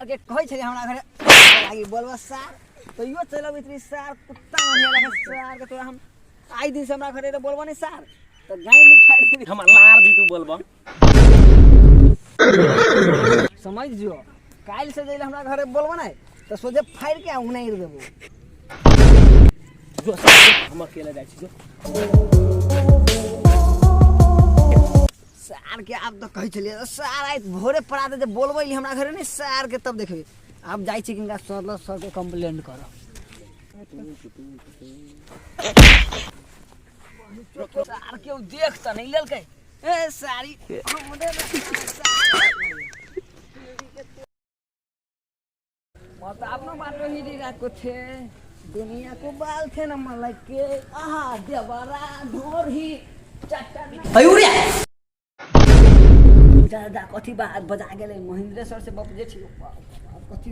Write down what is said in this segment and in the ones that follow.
के कहै छलै हमरा घरे लागी बोलबा सार तैयो चलि अबैत रही सार कुत्ता मानिया लगे सार के तोरा हम आइ दिन से हमरा घरे रे बोलबा नहीं सार तऽ गाय नहीं फाड़ि देबी। हमरा लार दी तू बोलबा। समझ जो काल्हि से जइले हमरा घरे बोलबा नहीं तऽ सोझे फाड़ि के आ उनारि देबो। जो सार, जो, हम अकेले जाइ छी जो। सार के आब तऽ कहै छलियै सार आइ भोरे पड़ा दे जे बोलबै हमरा घरे नहि सार के तब देखबै। आब जाइ छी किनका सर लग, सर के कंप्लेंट करब। सार केओ देख तऽ नहि लेलकै। ए सारी हमरे म त आफ्नो बाटो हिँडिरहेको थिएँ, दुनियाँको बाल थिएन मलाई के। आहा देवरा ढोरी चट्टा उड़िया दादा कथी बात बजा गेलै महेंद्र सर से बप जे छी कथी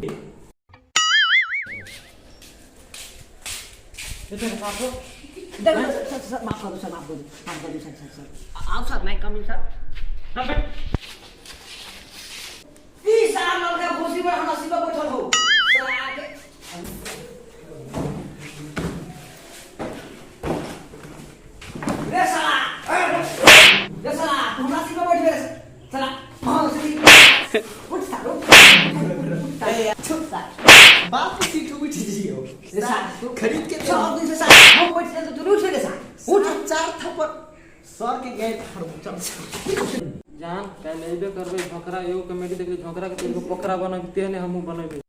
सर सर माफ करू सर, माफ करू, माफ करू सर, सर सर आउ सर, नहीं कमिंग सर। ई सार लड़का कुर्सी पर हमरा सिवा बैठल हो सार के। रे साला, रे साला, तू हमरा सिवा बैठ रे साला। हाँ, उठ सार, उठ। चुप सार। बाप के सीट उठ जियो। रे सार, तू खरीद के सब दिन से सार हम बैठ जाए तो तू उठ रे सार, उठ। चार थप्पड़ सर के गए फाड़ू चल। जान काल्हि अयबे करबै झोकरा, एगो कॉमेडी देखली झोकरा के एगो पोखरा बनबी तेहने हमहूँ बनेबै।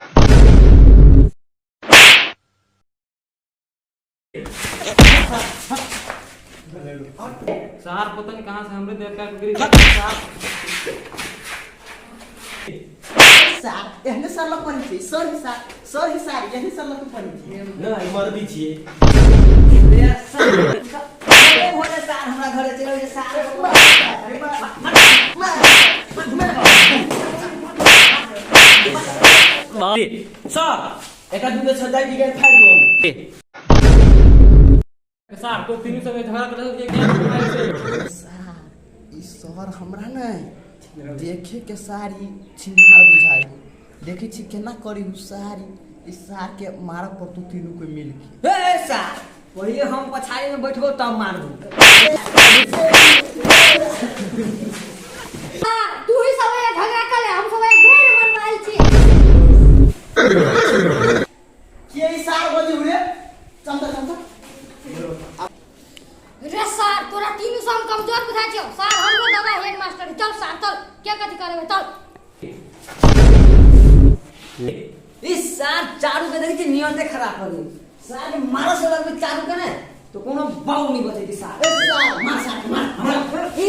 सार पता नहीं कहाँ से हमरे देख के गिरी सार। सार एहने सर लग पड़ी छै, सर ही सार, सर ही सार, यही सर लग पड़ी छै। नहि मरदी छियै। रे सार, भोरे भोरे सार हमरा घरे चलि अबै छै सार। सर एकरा दूध छजाई बिगड़ फाड़ि दो। सार तो तीनू सब झगड़ा कर के से। सार ई सर हमरा नहि देखे के सारी छिनार बुझाइ, देखै छी केना करी उ सारी ई सार के मारऽ पड़तौ तीनू के मिल के। हे सार पहिले हम पछाड़ी में बैठबो तब मारबो। तू ही सब झगड़ा कर ले, हम सब घेर मनवाइल छी। के ई सार बजे रे? चल चल चल। रे सार तोरा तीनू से हम कमजोर बुझाइ छियौ सार, हमरो दवा हेड मास्टर। चल सार चल, के कथी करबै चल। ई सार चारू के देखै छी नियते खराब कर देल सार के, मारऽ से लगबै चारू के ने तो कोनो बाऊ नहीं बचै सार। ए सार मार, सार के मार हमरा। ई